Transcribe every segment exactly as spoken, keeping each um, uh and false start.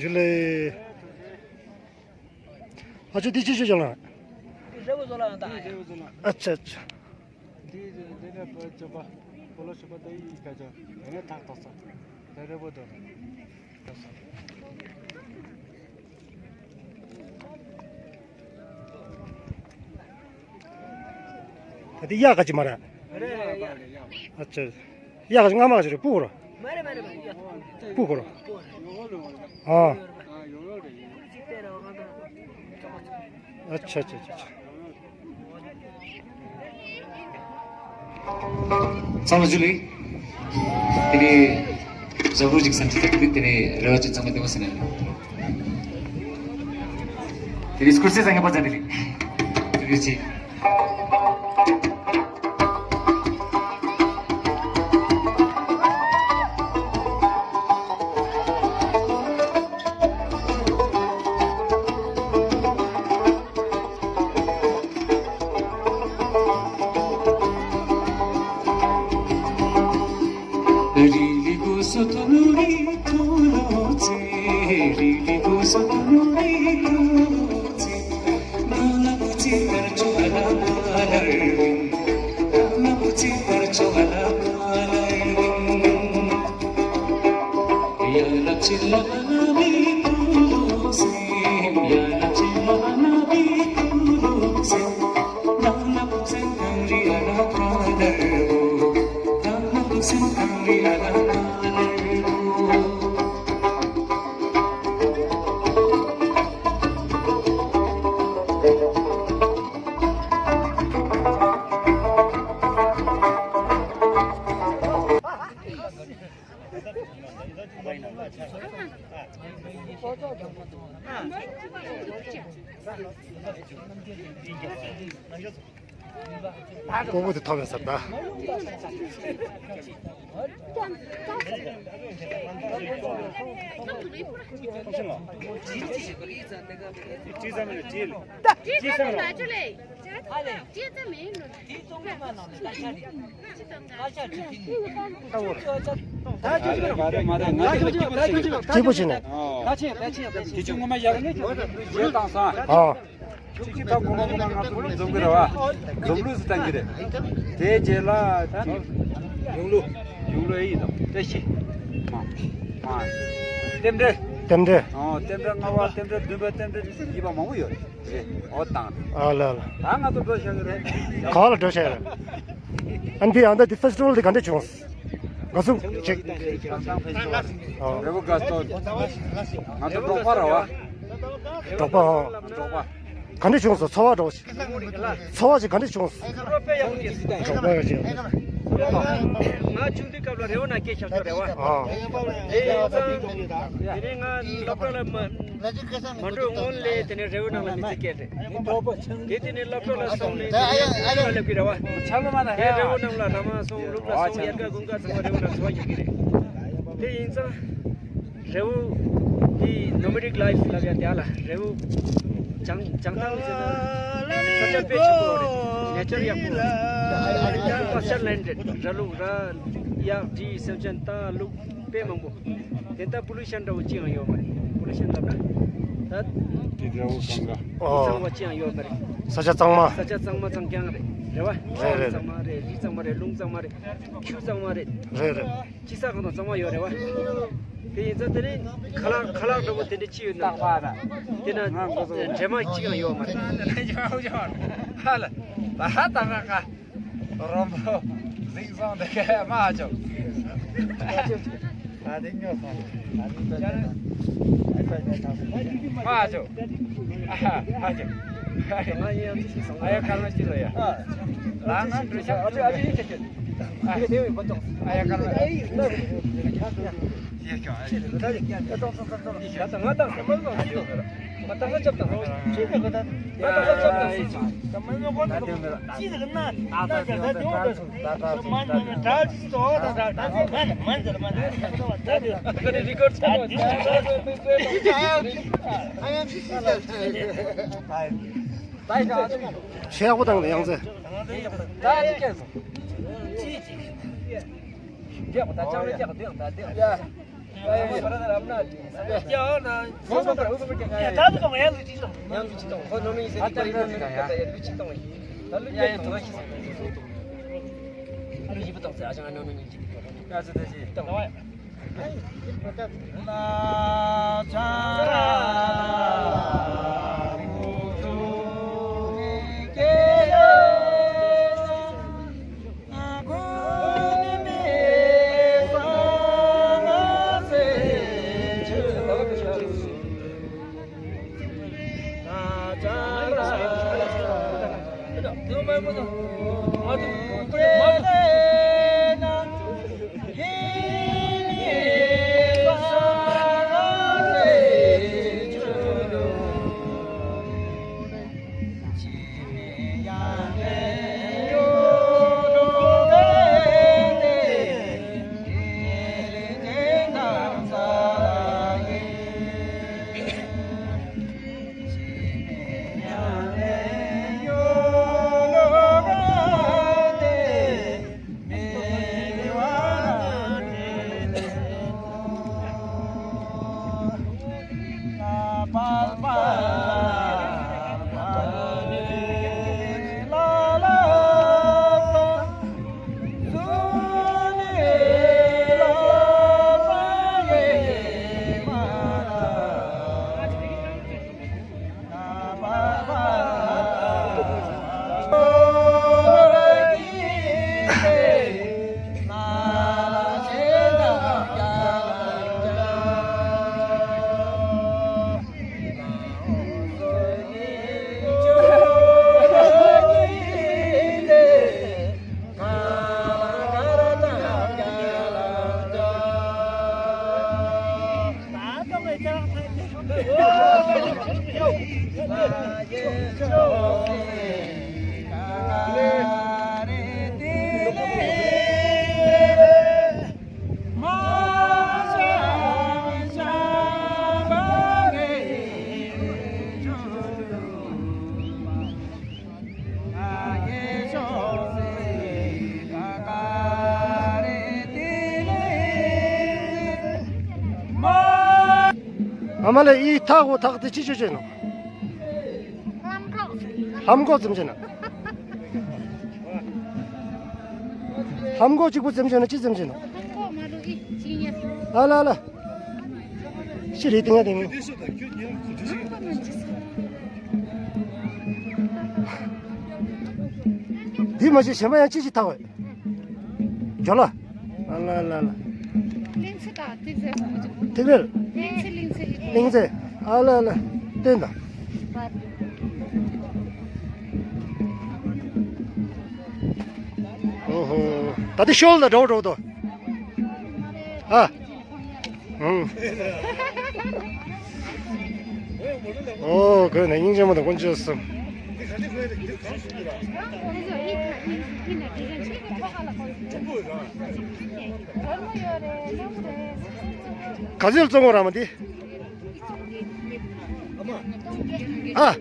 དེ་ལས། ཨ་ཅོ་འདི་ཅི་ཅི་ཅི་ལ། རེ་བོ་བཟོ་ལ་ཡང་ད། ཨ་ཅ་ཅ། འདི་འདི་ནས་བོད་ཆོས་པ་བོད་ལོ་ཆོས་པ་དེ་ཡི་སྐད་ཆ་དེ་ནས་ཐག་ཐག་ས་དེ་རེ་བོ་དོ་ཐག་ས། ད་དེ་གཡག་ག་ཅི་མ་རེད། རེད་རེད་རེད། ཨ་ཅེ། གཡག་ག་ཅི་རྔ་མ་ག་ཅི་རེད། སྤུ་གུ་ར། མ་རེད་མ་རེད་མ་རེད། སྤུ་གུ་ར། ཨ། ཨ་ཅེ་ཅེ་ཅེ་ཅེ། ཚང་མ་ཇུ་ལེ། དེ་ནས་ཞབས་བྲོ་ཅིག་སན་ཅིག་དེ་དེ་ནས་རེ་བ་ཅིག་ཚང་མ་བདེ་མོ་ཟེར་ནས། དེ་ནས་སྐུར་སེ་ཚང་མ་ཚང་དེ་ལེ། དེ་ནས་ཅིག་སྤོ་བོ་དེ་ཐོབ་ཡོད་ས་རེད་ད། སྐྱིད་པོ་བྱས་ནས། དེ་ཆུ་ངོ་མ་ཡག་ཡོད་དང་སང་། ཨ། ཆུ་ཆུ་ད་གོང་མ་གོང་མ་ང་ཚོ་འཛོམས་གི་རེད་བ། འཛོམས་ལུགས་སུ་བཏང་གི་རེད། དེའི་རྗེས་ལ་ད་ཡོང་ལུགས་ཡོང་ལུགས་ཨེ་ཡིན་དང་བཀྲ་ཤིས། མ་མ། རྟེན་འབྲེལ། རྟེན་འབྲེལ། ཨོ་རྟེན་འབྲེལ་ལྔ་པ་རྟེན་འབྲེལ་བདུན་པ་རྟེན་འབྲེལ་བཞི་པ་མང་པོ་ཡོད་རེད། ཨོ་བཏང་། ཨ་ལ་ལ། ད་ང་ཚོ་འགྲོ་བཞག་གི་རེད། ག་ལ་འགྲོ་བཞག་ཡོད་རེད། ཨ་འདི་ཨ་འདི་འདི་ཕེ་སི་ཊི་བལ་འདི་ག་འདྲ་བྱུང་། ག་ཚོད་ཅིག་ཨོ། རེ་བོ་དགའ་སྟོན། ང་ཚོ་འབྲོག་པ་ར་བ། འབྲོག་པ་ཨོ། འབྲོག་པ། ག་འདྲ་བྱུང་སོང་། ཚོར་བ་འདྲ་བོ་ཞིག་ཚོར་བ་ཞིག་ག་འདྲ་བྱུང་སོང་། འབྲོག་པ་ཡག་པོ་ཅིག་ང་ཆུང་དུས་སྐབས་ལ་རེ་བོ་ནང་སྐད་ཆ་ཤོད་རེ་བ། ཨོ། དེ་ཡིན་ཙང་། དེ་ནས་ང་སློབ་གྲྭ་ལ་མ། མ་འགྲོ་སྔོན་ལས་དེ་ནས་རེ་བོ་ནང་ལ་མི་ཚེ་སྐྱེལ་རེད། དེ་དེ་ནས་སློབ་གྲྭ་ལ་སོང་ནས་དེ་ནས་སློབ་གྲྭ་ལ་སླེབས་ཀྱི་རེད་བ། དེ་རེ་བོ་ནང་ལ་ར་མ་སོང་། ལུག་ལ་སོང་། ཡར་ག་དགུན་ག་ཚང་མ་རེ་བོ་ནང་འཚོ་བ་སྐྱེལ་གྱི་རེད། དེ་ཡིན་ཙང་། རེ་བོ་དེ་ནོ་མེ་ཌིག་ལའིཕ་ལབ་ཡ་དེ་ལ་རེ་བོ། བྱང་བྱང་ཐང་ཟེར་ན་ས་ཆ་དཔེ་ཆེན་པོ་རེད། ནེ་ཅར་ཡག་པོ་རེད། པ་སི་ཅར་ལེན་ཌི་རེད། ར་ལུག་ར་གཡག་འབྲི་སེམས་ཅན་རྟ་ལུག་དཔེ་མང་པོ། དེ་ལྟར་པོ་ལུ་ཤན་འདྲ་བོ་ཅི་ཡང་ཡོད་མ་རེད། པོ་ལུ་ཤན་ལབ་ན་ད་དེ་འདྲ་བོ་གང་ག་ཨོ། གཙང་བ་ཅི་ཡང་ཡོད་མ་རེད། ས་ཆ་གཙང་མ། ས་ཆ་གཙང་མ་གཙང་རྐྱང་རེད། རེད་བ། རེད་རེད། གཙང་མ་རེད། རི་གཙང་མ་རེད། ལུང་གཙང་མ་རེད། ཆུ་གཙང་མ་རེད། རེད་རེད། ཅི་ས་གང་དང་གཙང་མ་ཡོད་རེད་བ། དེ་ཡིན་ཙང་དེ་ནི་ཁ་ལག་ཁ་ལག་འདྲ་བོ་དེ་འདྲ་ཅི་ཡོད་ན། རྟག་པ་ན། དེ་ན་འདྲེ་མ་གཅིག་ཡང་ཡོད་མ་རེད། ཧ་ལ། ད་ཧ་ད་ཧ་ཧ། རོམ་པོ་ཟིང་སོང་། དེ་ག་མ་ཨ་ཅོ། ཨ་དེ་ཉོ་སོང་། མ་ཨ་ཅོ། ཨ་ཨ་ཅོ། ཨ་ཡ་ཁ་ལ་ཅི་ལ་ཡ། ལ་ང་འགྲོ་ཤག་ཨ་ཅོ་ཨ་ཅོ་ཡི་ཁ་ཅོ། ཨ་ཡ་ཁ་ལ། ཡ་ཁ་ལ། ཤེས་ཡག་པོ་བཏང་ནས་ཡང་ཚེ། ཨ་མ་ལེ། ཨི་ཐག་འོ་ཐག་དེ་ཅི་ཅོ་ཅེ་ནོ། ལྷམ་གོག་ཙམ་ཅེ་ན། ལྷམ་གོག་གཅིག་པུ་ཙམ་ཅེ་ན་ཅི་ཙམ་ཅེ་ནོ། ལྷམ་གོག་མ་རུ་ཨི་ཅི་ཉེ། ཨ་ལ་ལ། ཅི་རེད་དེ་ང་དེ་ནི། འདི་མ་ཤེས་གཞན་པ་ཡང་ཅི་ཞིག་ཐག་བས། ཇོ་ལ། ཨ་ལ་ལ་ལ། གླིང་ཚེ་དང་ཏིག་ཙེ་མ་ཅིག་ཏིག་རེད། གླིང་ཚེ་གླིང་ཚེ་ཡིན། གླིང་ཚེ། ཨ་ལ་ལ། བསྟན་དང་། ཨོ་ཧོ། ད་ལྟ་ཤོལ་ལ་འགྲོ་འགྲོ་དོ། ཨ། ཨོ། གོས་ནས་སྙིང་རྗེ་མོ་དང་དཀོན་མཆོག་གསུམ། ག་ཚོད་བཙོང་བ་ར་མ་འདི། ཨ།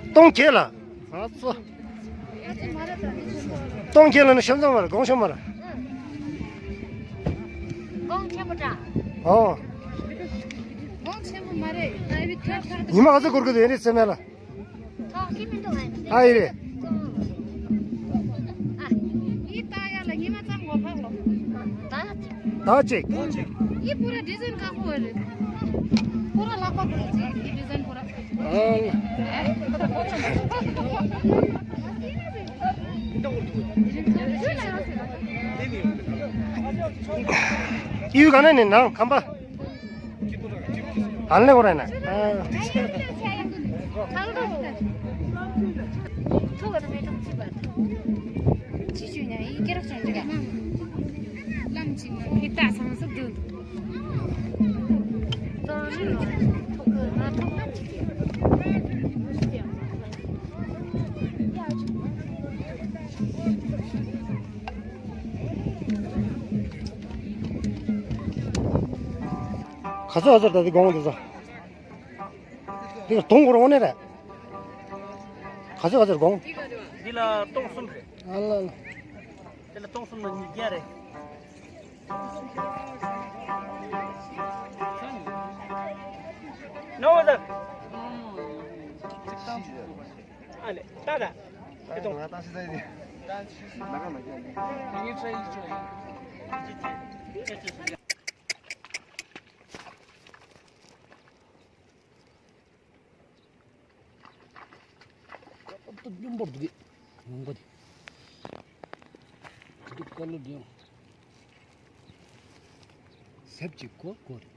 སྟོང་བརྒྱད་ལ། ཨ་ཙོ། སྟོང་བརྒྱད་ལ་ནི་ཤམ་ཚང་མ་རེད། གོང་ཤམ་མ་རེད། གོང་ཆེན་པོ་འདྲ། ཨོ། གོང་ཆེན་པོ་མ་རེད། ཉི་མ་ག་ཚོད་འགོར་གི་འདུག་ཡིན་རེད་སེམས་མེད་ལ། ཐོག་གི་མི་འདུག་ཨ་ཡི་རེད། ཨ། ཡི་ད་ཡ་ལ་ཉི་མ་ཙམ་འགོར་ཕག་ལོ། ད་ཅིག་ད་ཅིག་ཡི་པུ་ར་ཌི་ཛན་ཁ་ཁོ་རེད། པུ་ར་ལག་པ་པུ་ར་ཅིག་ཡི་ཌི་ཛན་པུ་ར། ཡུལ་ག་ནས་ནི་ནང་ཁམས་པ། ཨ་ལེ་གོ་ར་ན། ཐུག་ག་ནི་མེ་ཏོག་ཚིག་པ། ཅི་ཞུ་ཉ་ཡི་སྐེ་རགས་ཅན་ཅིག་ལམ་ཅིག་ན་ཕི་ཏ་སང་སུབ་རྒྱུ་འདུག་ཏོ་རི་ལོ་ཐོག་གི་ང་ཐོག་ན་ཅིག་གི། ག་ཚོད་ག་ཚོད་ད་དེ་དགོངས་འདུག་ས། དེ་ག་དུང་གོ་རོང་ནས་རེད། ག་ཚོད་ག་ཚོད་དགོངས། འདི་ལ་སྟོང་གསུམ་རེད། ཨ་ལ་ལ། དེ་ལ་སྟོང་གསུམ་ལ་ཉིས་བརྒྱ་རེད། No, what's up? Ale, tada. Ito. ད་ལྟ་སྙོམས་པོར་འདུག་གི། ངང་པ་དེ། དེ་དུས་ཀ་ལོ་དེ་ཡང་། ཟབ་ཅིག་གོ་གོ་རེད།